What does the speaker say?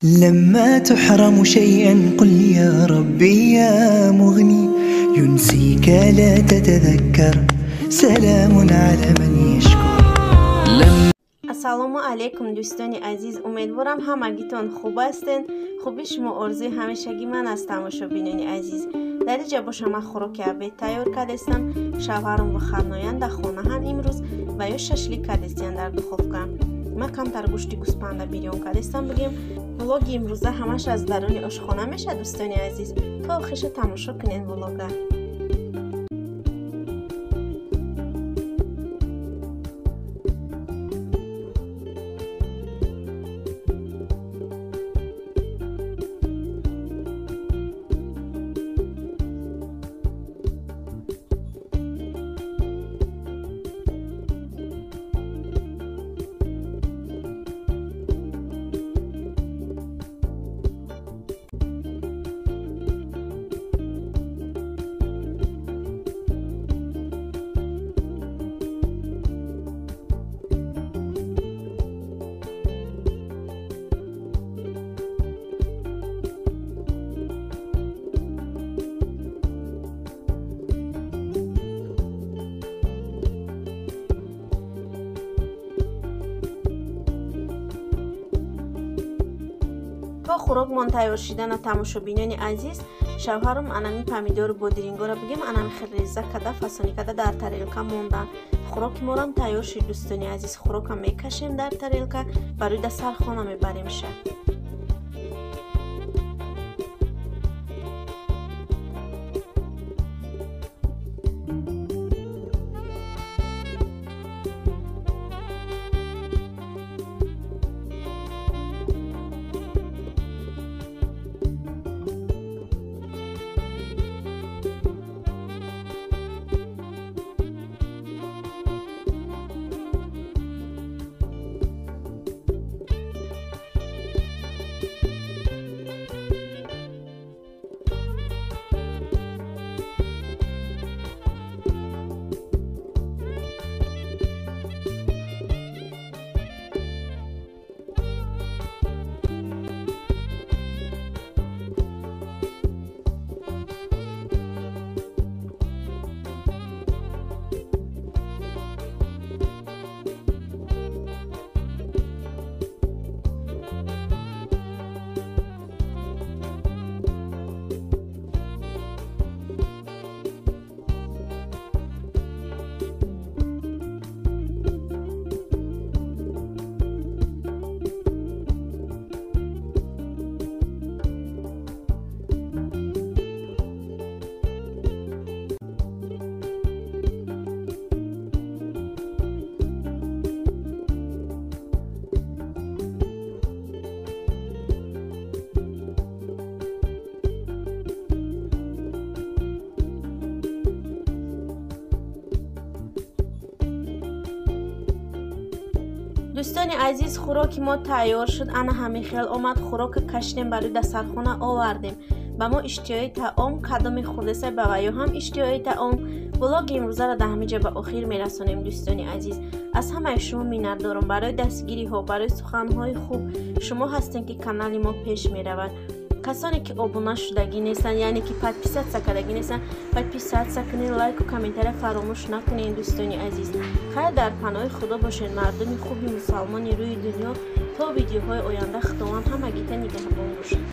لما تحرم شيئا قل يا ربي يا مغني ينسيك لا تتذكر سلام على من يشكر. Ассалому алайкум дӯстони азиз, умедворам ҳамагитон хуб ҳастен. Хуби шумо орзуи ҳамешагӣ ман аст, тамошобинони азиз. Дар инҷа боша ман хӯроки обед тайёр кардестам. Шавҳарам выходной ан, дар хонаҳан имрӯз ва ё шашлик кардестиян дар духовка. Ман камтар гӯшти гӯспанда бирён кардестам. Бигем, влоги имрӯза ҳамаш аз даруни ошхона мешавад, дӯстони азиз. То охирша тамошо кунед влога. То хӯрокмон тайёр шидана, тамошобинони азиз, шавҳарам анами помидору бодирингоро бигем, анами хел реза када, фасонӣ када дар тарелка мондан. Хӯроки морам тайёр шид, дӯстони азиз. Хӯрока мекашем дар тарелка, барои дастархона мебаремша. Дӯстони азиз, хӯроки мо тайёр шуд. Ана ҳамин хел омад. Хӯрока кашидем, барои дастархона овардем. Ба мо иштиҳои таом, кадоме хӯрдеса, ба ваё ҳам иштиҳои таом. Влоги имрӯзаро дар ҳамин ҷо ба охир мерасонем, дӯстони азиз. Аз ҳамаи шумо миннатдорам барои дастгириҳо, барои суханҳои хуб. Шумо ҳастем, ки канали мо пеш меравад. Касоне ки обуна шудагӣ нестанд, яъне ки подписаться кардагӣ нестанд, подписаться кунед, лайку комментария фаромӯш накунед, дӯстони азиз. Хайр, дар паноҳи Худо бошед, мардуми хуби мусалмони рӯи дунё. То видеоҳои оянда Худованд ҳамагита нигаҳбон бошад.